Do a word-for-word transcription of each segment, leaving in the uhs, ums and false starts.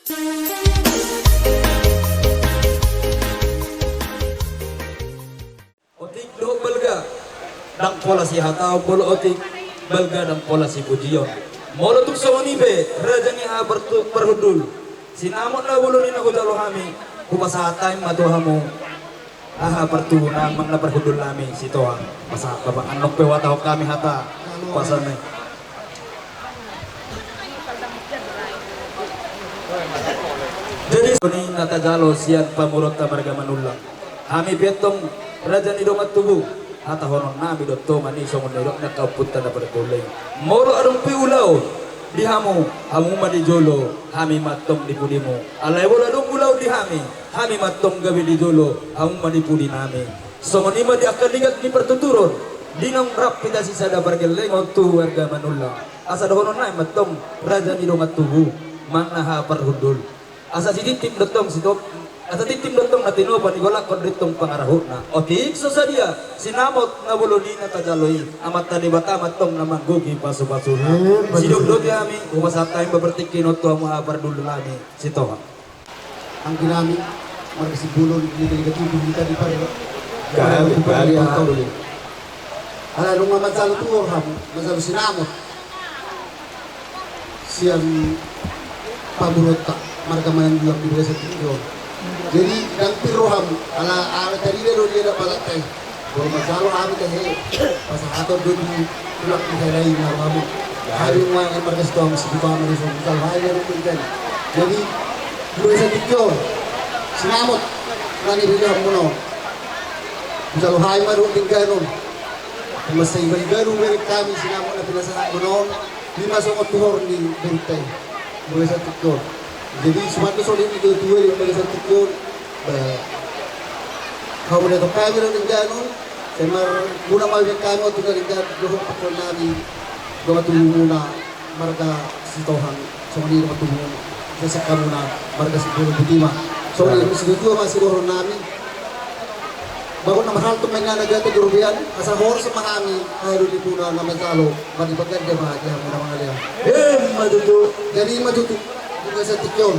Otik dohot balga, ndang pola sihataon molo otik, balga ndang pola sipujion. Molo tung songon i pe, raja ni haha partu-, parhundul, sinamot na bolon i na hujalo hami, hupasahat hami ma tu hamu haha partubu nami, manang na parhundul nami Sitohang. Pasahat ma, annon pe huhatahon hami hata pasahat ni. Jadi songon i na tajalo sian pamoruonta marga Manullang. Hami pe antong raja ni dongan tubu, hatahonon nami do antong i songon nidok ni angka ompunta na parjolo i. Molo adong pe ulaon di hamu, hamu ma di jolo, hami ma antong di pudimu. Alai molo adong ulaon di hami, hami ma antong gabe di jolo, hamu ma di pudi nami. Songon i ma di angka ligat ni partuturon, di naung rap hita sisada pargellengon tu marga Manullang. Asa dohonon nami ma antong raja ni dongan tubu, manang na haha parhundul. Asa sitintin do antong sitop, asa tintin do antong na tinopa, digolakhon do antong pangarahutna. Otik so sadia, sinamot na bolon i na tajalo i, Amanta Debata ma antong na manggohi pasupasuna. Eh, betul. Sidok do hami, hupasahat hami ma partingkian on tu hamu haha parhundul nami Sitohang. Anggi nami, marga Simbolon, di Deli Gatubu, hita di Parlo. Gabe, gabe, gabe. Ala nunga manjalo tuhor hamu, manjalo sinamot sian pamoruonta marga Manullang di bagasan tingki on. Jadi, ndang pir roham, ala, ala tarida do dia dapat latte. Molo manjalo hami tahe, pasahaton do di tulang di halahi na roham. Hami ma marga Sitohang, sibuka ma di son, manjalo hami ma do tingki on. Jadi, di bagasan tingki on, sinamot na nirida hamu on. Manjalo hami ma do tingki on. Masa iba-iba do bereng hami, sinamot na pinasahat hamu on. Ima songon tuhor ni berita i. Bagasan tingki on. Jadi, suman do songon i do tutu di bagasan tingki on. Ba, hamu na tong hami do dengganon. Sai marguna ma be hami on tu na denggan dohot pangkol nami. Dongan tubumuna marga Sitohang. Songon i dongan tubumuna. Sesa hamuna marga Sitohang, botima. Songon i, nah, sidohot ma sidohonon nami. Bagot na marhalto ma inna na gata di robean, asa horas ma hami, haha doli muna na manjalo, marnipaganda ma di hamu na mangalean. Ima tutu. Jadi ima tutu, di bagasan tingki on.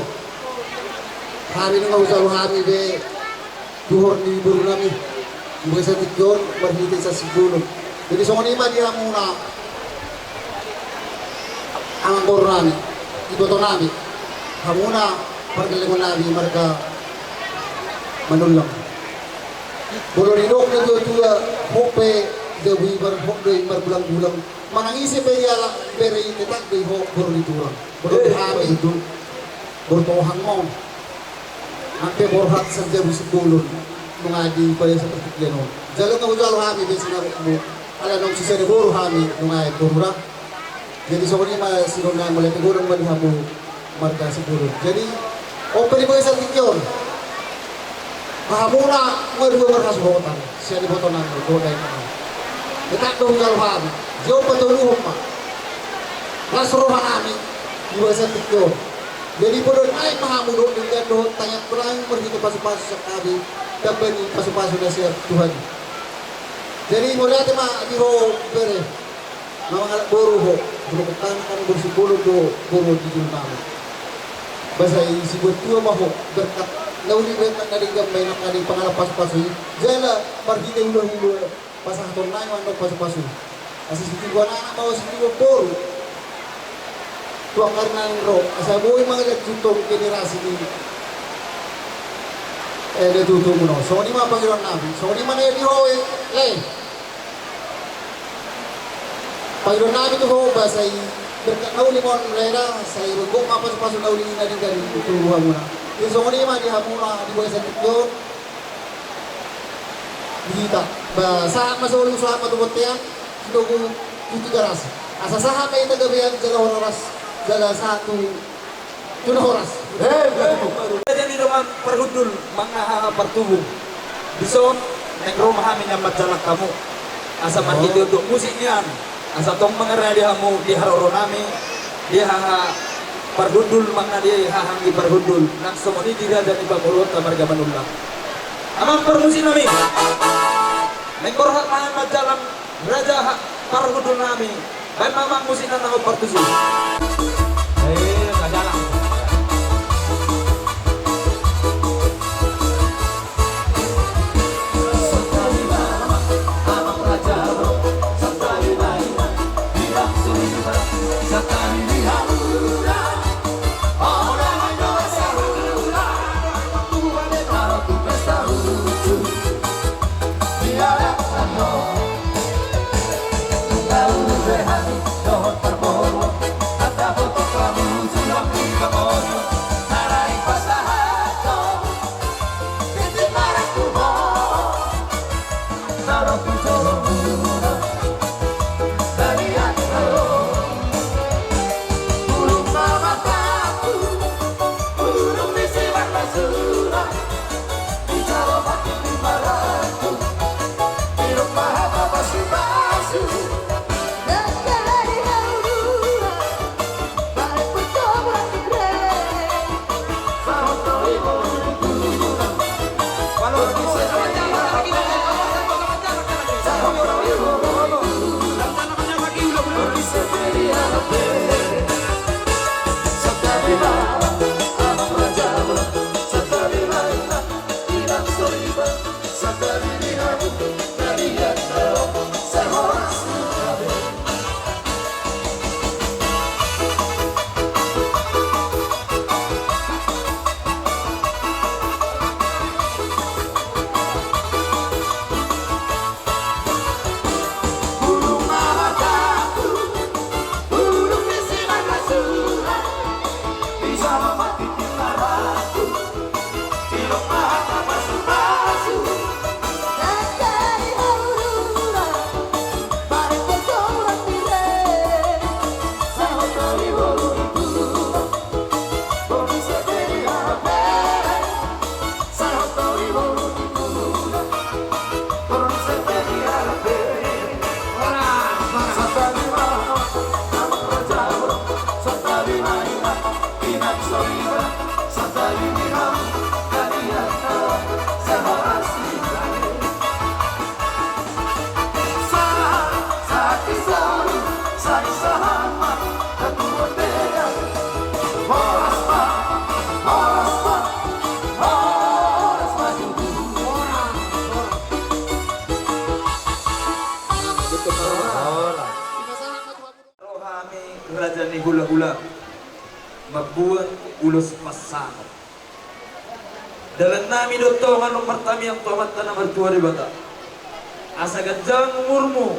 Hami nunga hujalo hami be, tuhor ni boru nami, di bagasan tingki on, marhite sian Simbolon. Jadi songon i ma di hamuna, amangboru nami, iboto nami, hamuna pargellengon nami marga Manullang. Molo didok na tuatua, hot pe jabu i mar-, hot do i margulanggulang. Manang ise pe dialap bere i, tetap do i hot boru ni tulang. Molo, eh, hami, betul. Boru Tohang ma on. Nang pe borhat sian jabu Simbolon, nunga di pade seperti dia non. Jalo nunga hujalo hami be sinamotmu. Ala naung sisada boru hami, nunga i boru ra. Jadi songon i ma sidongan, mauliate godang ma di hamu marga Simbolon. Jadi on pe di bagasan tingki on, hamuna nunga dua marhasuhuton sian iboto nami dohot dainang nami. Tetap do hujalo hami, jalo patoluhon ma. Las roha nami di bagasan tingki on. Jadi podo nai ma hamu dohot denggan dohot tangiang tu nami marhite pasupasu sian hami, tamba ni pasupasu na sian Tuhan i. Jadi mauliate ma di ho bere, na mangalap boru ho, boru Kutana kan boru Simbolon do boru di julu nami. Basa i sibuat tua ma ho, berkat na uli, berkat na denggan ma i nangkaning pangalap pasupasu i. Jala marhite hulahula pasahaton nai ma annon pasupasu. Asa sitiruon anak ma ho, sitiruon boru. Tu angka ari na naeng ro, asa boi mangalehon tuntong generasi ni, eh, natuatua muna on. Songon i ma pangidoan nami, songon i ma na di ho, eh, lae. Pangidoan nami tu ho, basa i berkat na uli ma on lae da, sai gok ma pasupasu na uli na denggan i tu hamuna. Jadi songon i ma di hamuna di bagasan tingki on. Di hita, ba, sahat ma solu, sahat ma tu bontean, sitogu tu Tigaras. Asa sahat ma hita gabean jala horas, jala sahat tu, tu na horas. Eh, betul. Jadi dongan parhundul, manang haha partubu. Dison, naeng ro ma hami nian manjalang hamu. Asa, oh, marhite onduk musik nian. Asa tong mangarade hamu di haroro nami, di haha parhundul, manang di haha anggi parhundul, nang songon i di raja ni pamoruonta marga Manullang. Amang parmusik nami, naeng borhat ma hami manjalang raja ha-, parhundul nami. Baen ma amang musik na naeng partusi. Eh, manjalang. Ro hami raja ni hulahula mamboan ulos pansalongan. Dalan nami do tong on martamiang tu Amanta na martua Debata, asa ganjang umurmu,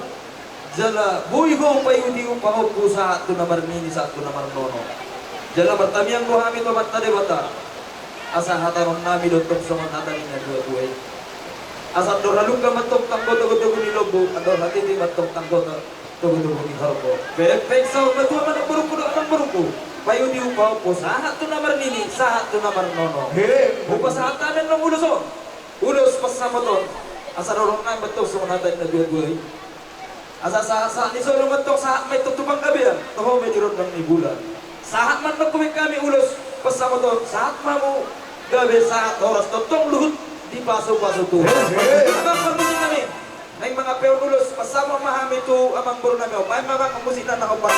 jala boi ho paihutihut pahompu sahat tu na marnini sahat tu na marnono. Jala martamiang do hami tu Amanta Debata, asa hatahonon nami do tong songon hata ni natuatua i. Asa andor halumpang ma tong tanggo togutogu ni lombu, andor hatiti ma tong tanggo togutogu ni horbo. Pepeng saur matua ma namborungku dohot namborungku, paihutihut pahompu sahat tu na marnini sahat tu na marnono. Hupasahat hami annon ulos on, ulos pansamot on, asa dohonon nami ma tong songon hata ni natuatua i. Asa sahatsahat ni solu ma tong sahat ma i tong tu panggabean, toho ma i di rondang ni bulan. Sahat ma annon hubege hami ulos pansamot on, sahat ma hamu gabe sahat horas tongtong luhut dipasupasu Tuhan. Amang parmusik nami, naeng mangampehon ulos pansamot ma hami tu amangboru nami on. Baen ma amang musikna na hombar i.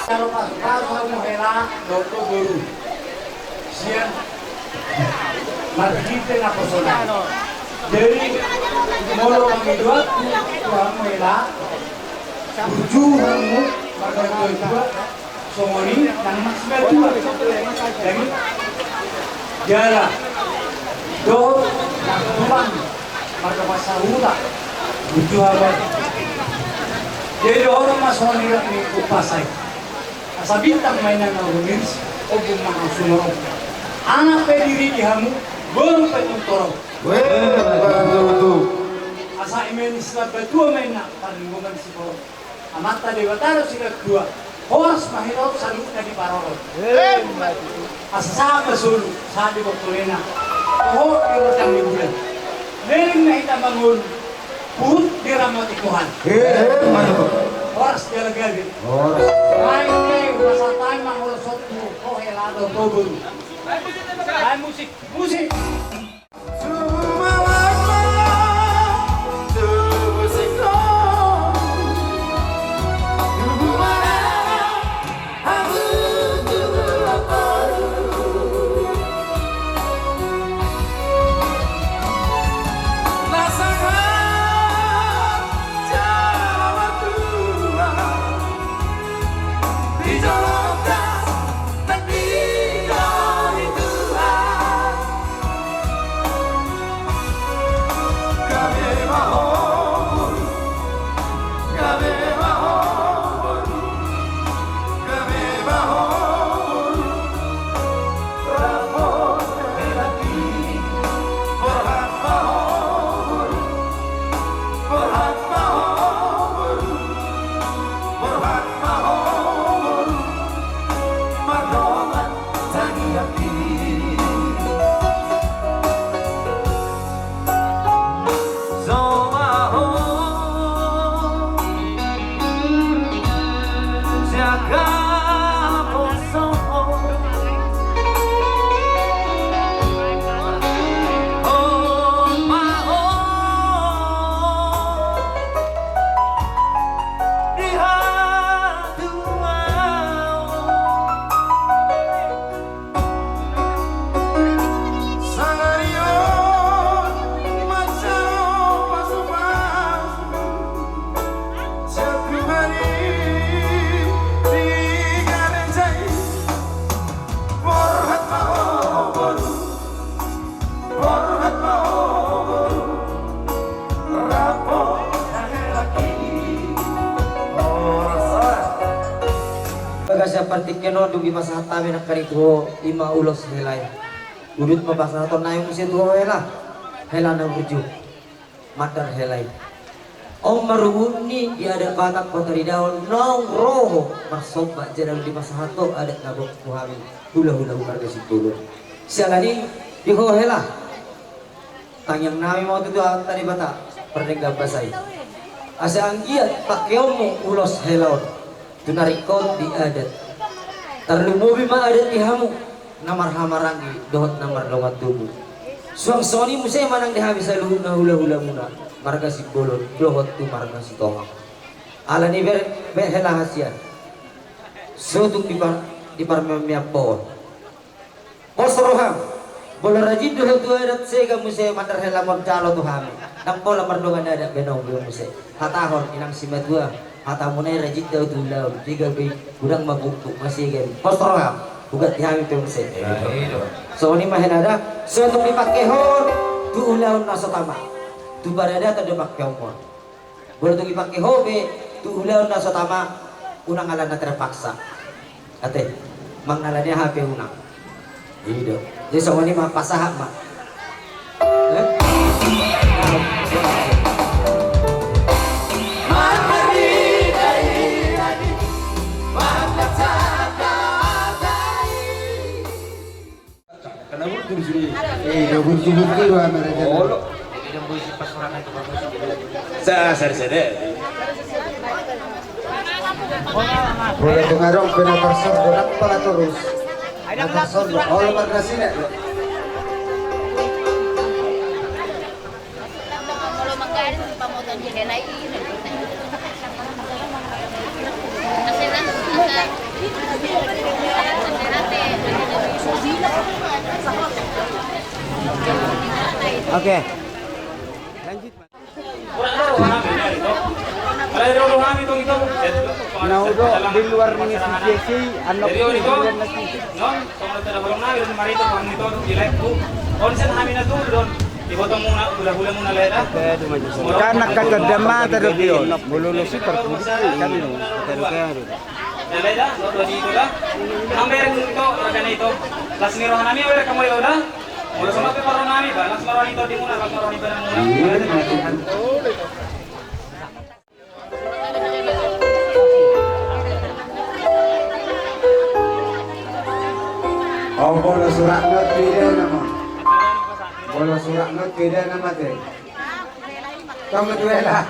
Jalo pasupasu hamu hela dohot boru sian marhite naposona. Jadi molo mangido ahu tu hamu hela, burju hamu marga tua-tua, songon i nang marsimatua. Jadi jala dohot nang tulang marga Pansahuta, burju hamu. Jadi dohonon ma songon nidok ni umpasa i: Asa bintang ma inna na rumiris, ombun ma na sumorop. Anak pe diri di hamu, boru pe tung torop. Weh, betul, betul. Asa eme ni silap batua ma inna, parlinggoman siporop. Amanta Debata do silap dua, horas ma hita on saluhutna diparorot. Asa sahat ma solu, sahat di bortolena, toho di rondang ni bulan. Leleng ma hita mangolu, huhut diramoti Tuhan. Horas jala gabe. Horas. Baik, baik, masa time mangolu sotu, oh, hela do tobol. Baik, musik, musik. Bagasan partingkian on dung dipasahat hami nangkaning tu ho, ima ulos hela i. Udut ma pasahaton nami muse tu ho hela, hela na burju. Mandar hela i. On ma rungutni di adat Batak Kota Ridaol, naung ro ho marsomba jala dipasahat ho adat na gok tu hami hulahula marga Simbolon. Siala ni i, di ho hela, tangiang nami ma tutu Amanta Debata pardenggan basa i, asa anggiat pangkeonmu ulos hela on tu na ringkot di adat. Tarlumobi ma adat di hamu na marhahamaranggi dohot na mardongan tubu. Suang songon i muse ma nang di hami saluhutna hulahulamuna marga Simbolon dohot tu marga Sitohang. Ala ni i, ber, ber hela hasian, so tung dipar, diparmeammeam ho on. Pos roham, molo rajin do ho tu adat, sega muse mandar hela on jalo tu hami. Ndang pola mardongan adat be naung be muse. Hatahon inang simatua, hatamuna i rajin do ho tu ulaon, sega be i, godang ma bukbuk, masega be i. Pos roham, huganti hami pe muse. Songon i ma hela da, so tung dipangke ho on tu ulaon na so tama. Tu paradaton do pangkeonmon. Molo tung dipangke ho pe tu ulaon na so tama, unang ala na terpaksa. Ate, manang ala ni aha pe unang. I do. Jadi songon i ma, pasahat ma. Eh? Karena burju di sini. Eh, udah burju-burju doang mereka. Oh, lo. Sa, sa, sa, deh. Boleh dengar dong, pernah terserbu, apa terus? Ada terserbu, oh, lo pernah sini, lo. Oke. Lanjut. Naung do di luar ni si Jesse, anak di luar ni si. Songon na tadahon nami do marito pangito di live tu. Onsen hami na tu don. Iboto muna, hula-hula muna, Leda. Kan angka tanda mata do, Pion. Molo losi tarpuduk kan. Leda, lo do di itu da. Amber itu, raga ni itu. Las ni roha nami, amber kamu itu da. Molo sama pe parro nami, ba, las ni roha ni itu di muna, las ni roha ni itu di muna. Au, molo surat not beda nama. Molo surat not beda nama te. Tong tu ela.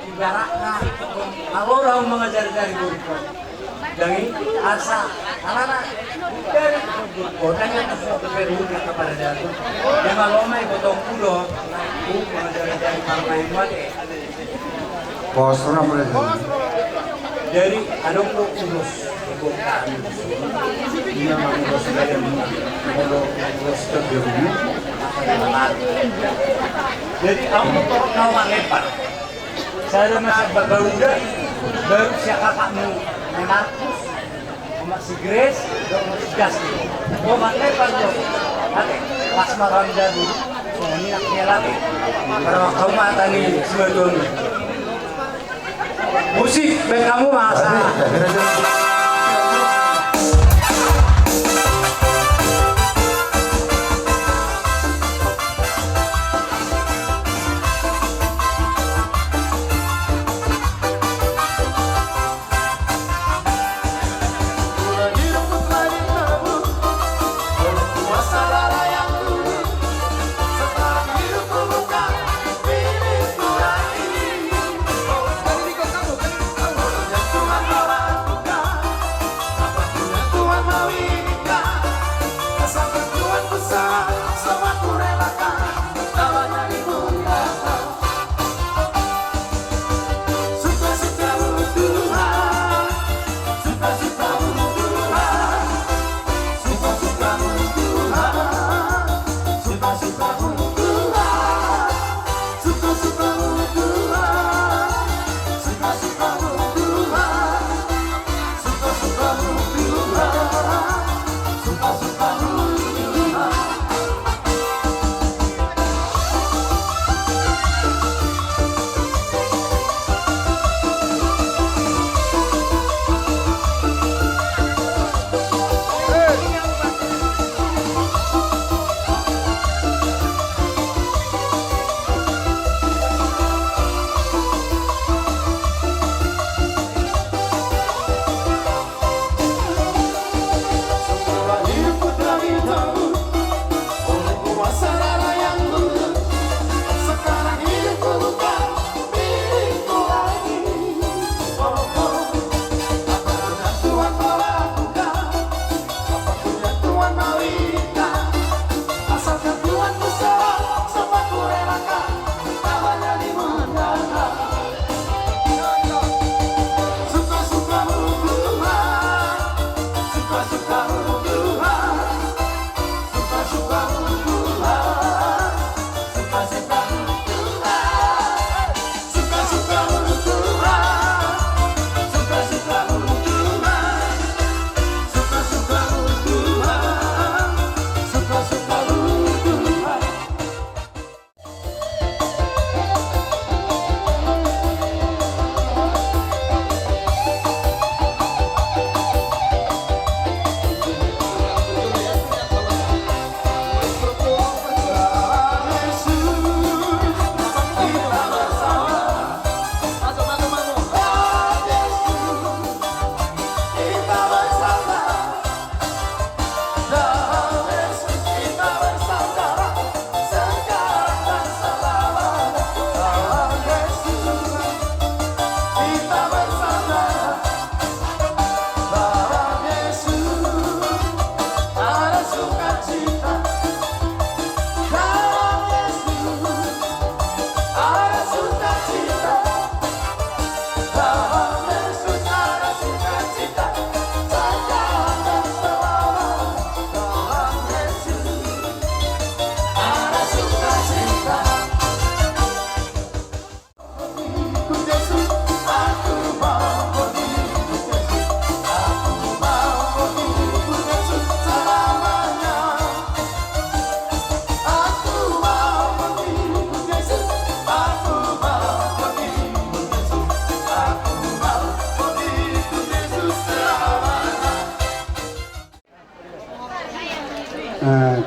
Ibaratna, kalau orang mengajari-jari guru. Jadi, asa, alana, dari kota yang tersuatu Peru, kata pada jatuh. Dia malu main potong kuda, aku mengajari-jari para main mati. Bos, orang boleh jadi. Jadi, adong do ulos, di kota ini. Dia mau ulos gaya muna. Kalau ulos ke Peru, apa yang mati. Jadi, aku mau torop nama lebar. Sada ma sian bapauda, baru sian kakakmu, ni Markus, omak si Grace, dohot omak si Justin. Omak lebar do. Ate, pas maranda dulu, songon i nang dia lagi. Para kau mata ni, semua tuan. Musik, baik kamu masa.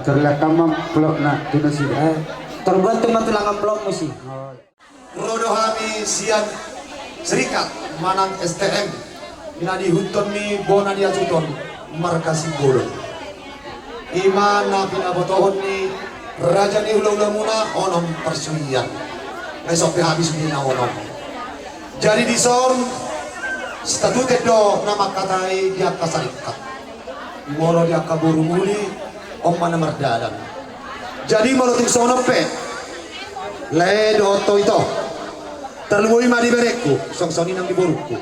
Terlekam amplopna tu nasida. Eh, terbuat tu ma tulang amplopmu si. Ro do hami sian Serikat manang S T M na niihuthon ni bona ni asuton marga Simbolon. I ma na pinabotohon ni raja ni hulahulamuna onom parsuhian. Nunga so pe habis ni na onom. Jadi dison statute do na mangkatai di angka sarikat. Molo di angka boru muli on ma na mardalan. Jadi molo tung songon on pe lae dohot ho ito, tarlumobi ma di berengku songon i nang di borungku.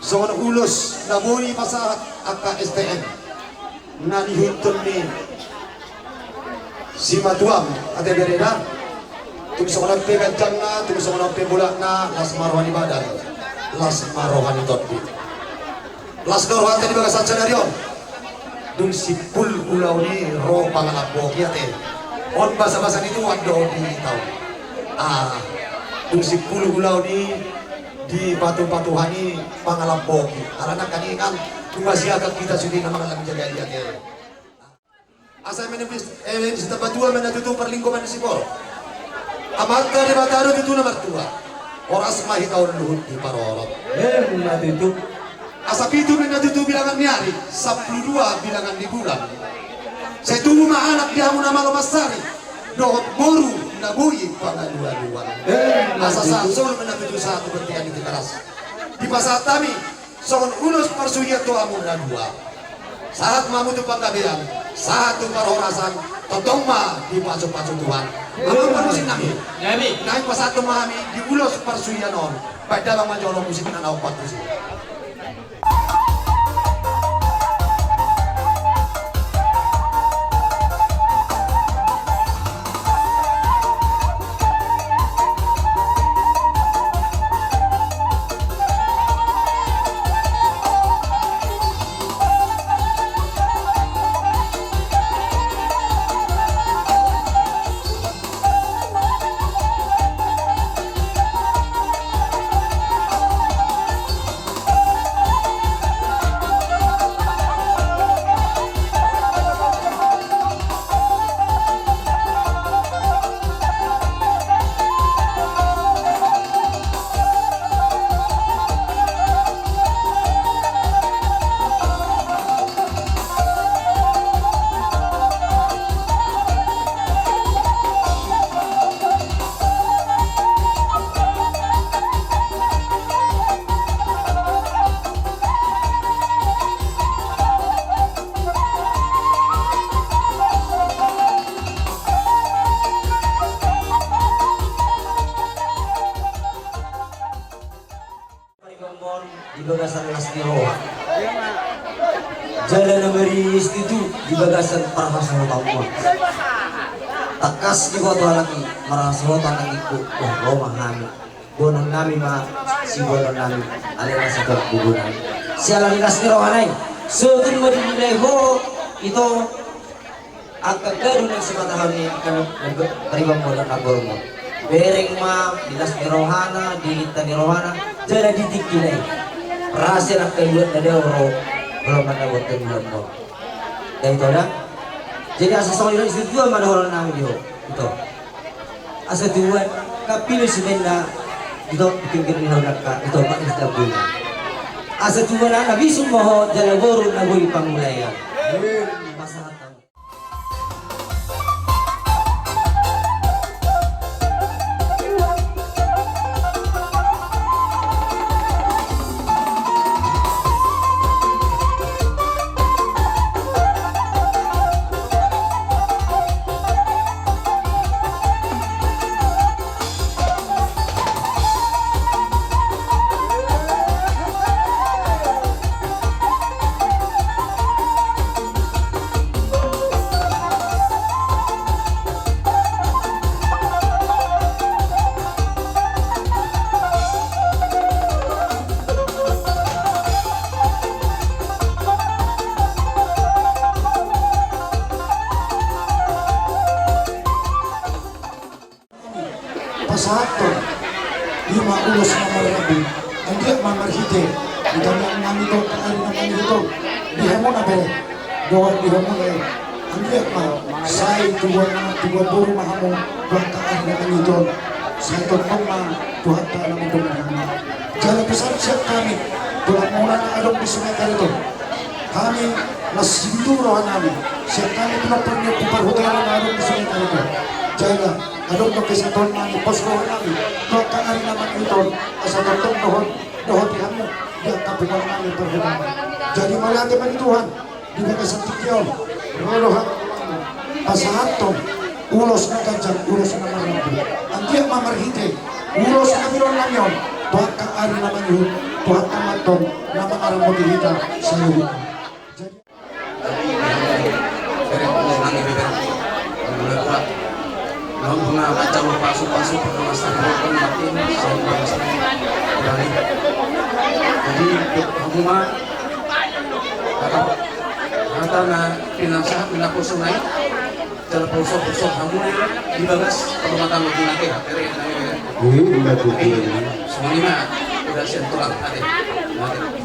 Songon ulos na boi pasahat angka S T M na niihuthon ni simatuam ate bereda. Tung songon on pe ganjangna, tung songon on pe bolakna, las ma roha ni badan, las ma roha ni tondi. Las do rohanta di bagasan sadari on. Dung simpul ulaon i ro pangalamboki ate. On basabasa ni tuan do on di hita on. Ah, dung simpul ulaon i dipatupa Tuhan i pangalamboki. Alana kan i kan dung masiakan hita sude na mangalami jaga i ate. Asa menepis, eh, sitapatua ma na tutu parlinggoman ni siborok. Amanta Debata do tutu na martua. Horas ma hita on luhut diparorot. Emma tutu. Asa pitu ma na tutu bilangan ni ari, sampulu dua bilangan ni bulan. Sai tubu ma anak di hamu na malo mansari, dohot boru na boi pangalualuan. Emma tutu. Asa sahat solu ma na tutu sahat tu bontean ni Tigaras. Dipasahat hami songon ulos parsuhian tu hamu na dua. Sahat ma hamu tu panggabean, sahat tu parhorasan, tongtong ma dipasupasu Tuhan. Amang parmusik nami. Nami. Naeng pasahathon ma hami di ulos parsuhian on. Baen damang ma jolo musik na naung pantusi. Paribanmon di bagasan las ni roha. Jala na mariris tutu di bagasan parhasohotonmon. Tangkas diboto halak i marhasohotan nangkin, wah, ro ma hami. Boanonnami ma siboanonnami, alai na sahat tu bubunami. Siala ni las ni rohana i, sotung ma dilehon ho ito. Angka ganup na simatahon i, angka na paribanmon dohot na borumon. Bereng ma di las ni rohana, di lintang ni rohana, jala di tingkina i. Rasa angka luat na dao ro, ro ma na buat keluarmon. Jadi ito da. Jadi asa songon i do, asa tuan ma dohononnami di ho ito. Asa tuan, kapilu si menda ito, pinggir ni ho dangka ito, pak ni si tambuna. Asa tuan, anak bisuk ma ho, jala boru na boi pangulaian. Pasahat. Pasahathon i ma ulos na marnambu, anggiat ma marhite di tangiang nami dohot ari na marnambu, di hamuna bere dohot di hamuna Lihat ma, sai tubuan anak tubuan boru ma hamu, tu angka ari na mangihut on, sai tongtong ma Tuhanta na mandongani hamu. Jala pesan sian hami, tu angka na adong di Sungai Karet on. Hami na sindu roha nami, sian hami tu na parhutala na adong di Sungai Karet on. Jala adong do kesatuan nami, pos roha nami, tu angka ari na mangihut on, asa tongtong dohot, dohot di hamu, di angka punguan nami parhutala. Jadi mauliate ma di Tuhan. Di bagasan tingki on, ro do hami pasahathon ulos na ganjang, ulos na marrambu. Anggiat ma marhite ulos na nidok nami on, tu angka ari na mangihut, Tuhanta ma antong na mangaramoti hita saluhutna. Jadi, jadi, hamu ma, hata, hata na pinasahat na poso nai, jala poso-poso hamu di bagas parhutala di nate. Tere, tere. Iya, betul. Songon i ma, udah sian tulang, ate. Ate.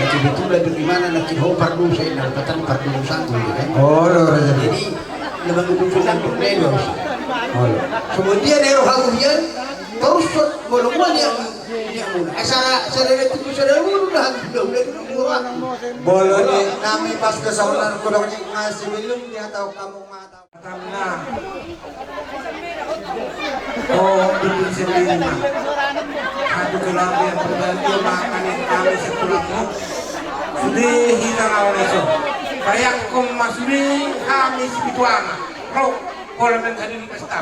Kebetulan tu di mana na kira ho pardosa, inna patang pardosa tu, ya kan? Oh, lo, lo, lo. Jadi, na manggugucun na pernah dosa. Oh, lo. Kemudian, ero hamu hian, terus, bolong muna, ya, ya, muna. Eh, sara, sara, itu, sara, muna, muna, muna, muna. Bolong ni, nami pas kesahulan, bolong ni, ngasih belum, dia tahu kamu mata. Karena, oh, diri sendiri ma. Satu keluarga yang berbahagia, makanya kami sekeluarga. Sude hita lawan eso. Bayangkon ma sude hami sipitu ama. Ro, pola menghadiri pesta.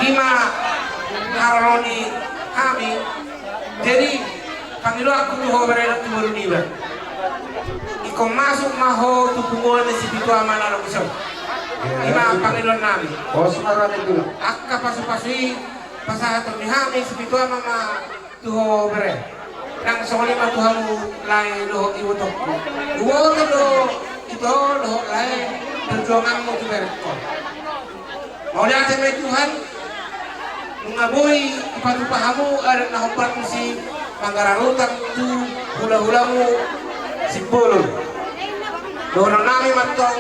Ima haroro ni hami. Jadi, pangidoanku tu ho bere dohot tu boru niba. Ingkon masuk ma ho tu punguan ni sipitu ama na adong dison. Ima pangidoan nami. Angka pasupasu i pasahaton ni hami sipitu ama ma tu ho bere. Nang songon i ma tu hamu lae dohot ibotongku. Huboto do ito dohot lae perjuanganmu tu berengkon. Mauliate ma i Tuhan, nunga boi dipatupa hamu adat na hombar tusi manggararutan tu hulahulamu Simbolon. Dohonon nami ma antong,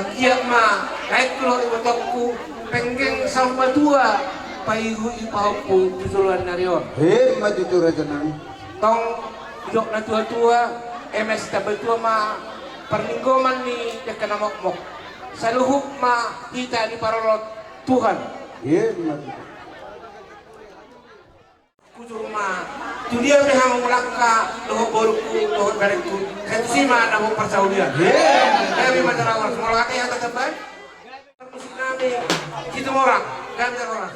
anggiat ma laengku dohot ibotongku penggeng saur matua, paihut pahompu tu joloan ni ari on. Emma tutu, raja nami. Tong didok natuatua, eme sitambatua ma parlinggoman ni dengke na mokmok. Saluhut ma hita diparorot Tuhan. Emma tutu. Hujur ma tu dia pe hamu mulak dohot borungku dohot berengku. Sai tusi ma na boi parsaulian. Emma. Gabe ma jala horas. Molo hata i hata tambahan. Musik nami, Situmorang, gabe jala horas.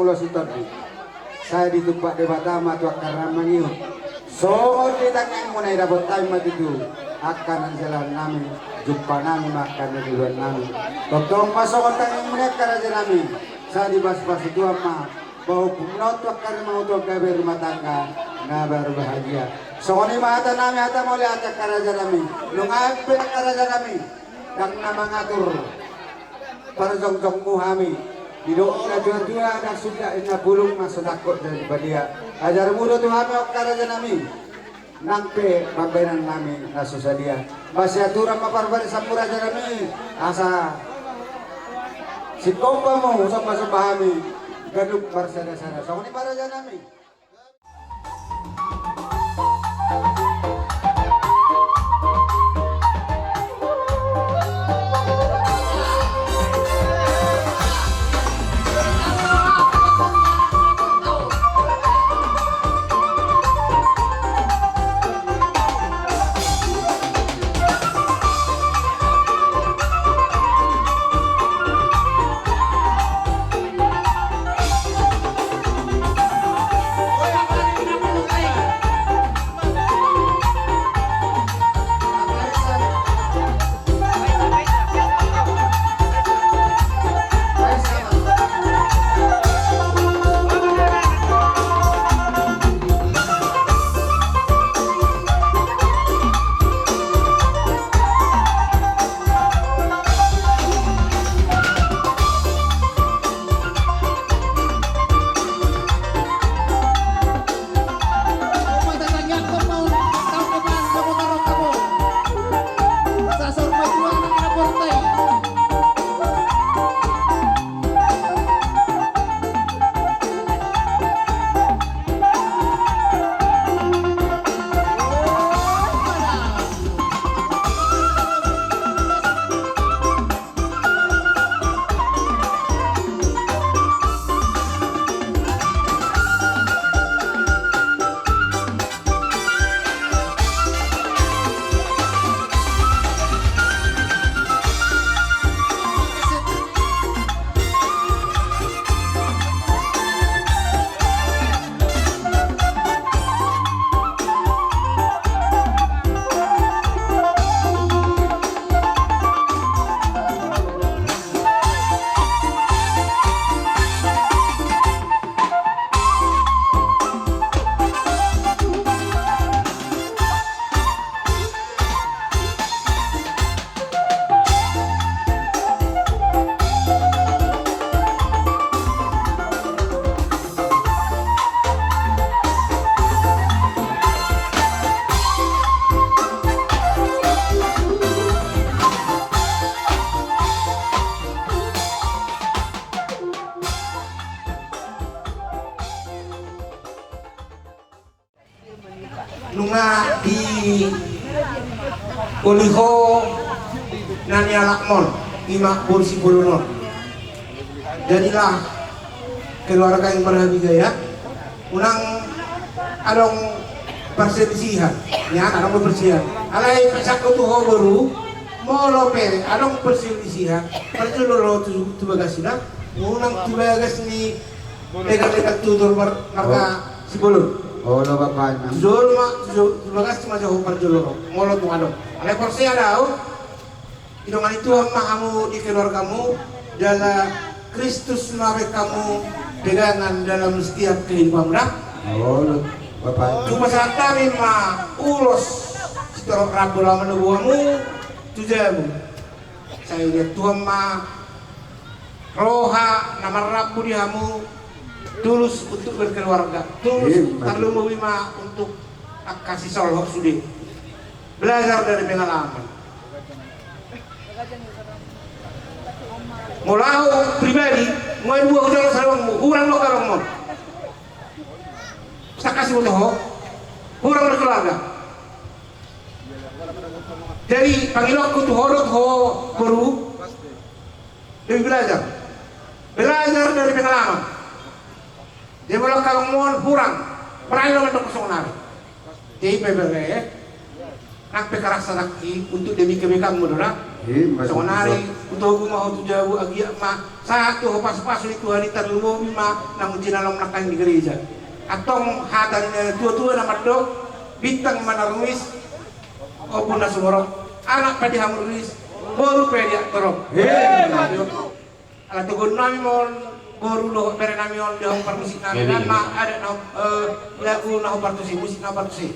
Ulos i tondi. Sai ditumpak Debata ma tu angka na mangihut. Songon di tangihonmuna i dapot hami ma tutu angka na nijalahan nami, jumpa nami ma angka na niluluan nami. Tongtong ma songon tangihonmuna i angka raja nami. Sai dipasupasu Tuhan ma pahompu muna on tu angka na mangihut on gabe rumah tangga na berbahagia. Songon i ma hata nami, hata mauliate angka raja nami. Nunga pe angka raja nami, ndang na mangatur parjongjongmu hami. Didok natuatua, ndang sundat inna bulung, na so tangkok jadi badia. Ajarmu do tu hami angka raja nami, nang pe pambahenan nami na so sadia. Basi aturan ma parbarisanmu raja nami, asa singkop hamu sombasomba hami ganup marsadasada. Songon i ma raja nami. Nunga dioli ho na nialapmon, i ma boru Sibolon on. Jadilah keluarga yang berbahagia, ya. Unang adong perselisihan, ya, adong perselisihan. Alai pesanku tu ho boru, molo pe adong perselisihan, parjolo ho tu, tu bagas i da, unang tu bagas ni legan-legan tutur mar-, marga Sibolon. Olo, Bapak. Jolo ma, jo-, jo bagas ma jo ho parjolo. Molo tung adong. Alai porsea do au, didongani Tuhan ma hamu di keluargamu, jala Kristus ma baen hamu pegangan dalam setiap kehidupanmu da. Olo, Bapak. Tung pasahat hami ma ulos sitorop rambu na manogu hamu tu jabu. Sai dilean Tuhan ma roha na marrambu di hamu, tulus untuk berkeluarga, tulus. Iya, betul. Tarlumobi ma untuk angka sisolhot sude. Belajar dari pengalaman. Molo au pribadi, nunga dua hujalo salonganmu, hurang do galongmon. Sangkasi boto ho, hurang berkeluarga. Jadi, pangidoanku tu ho dohot ho boru, lebih belajar. Belajar dari pengalaman. Jadi, molo galongmon hurang, berani do mandok songon ari. Jadi, bebere, nang pe keras sadaki untuk demi kebaikanmu do da. Saonari hutogu ma ho tu jabu, agia ma sahat tu ho pasupasu ni Tuhan i, tarlumobi ma naung jinalom nangkin di gereja. Antong hata ni na tuatua na mandok, bintang ma na rumiris, ombun na sumorop, anak pe di hamu riris, boru pe di ahu torop. Ala toguon nami ma on, boru dohot bere nami on, di hamu parmusik nami, dan ma adat na, eh, lagu na hombar tusi, musik na hombar tusi.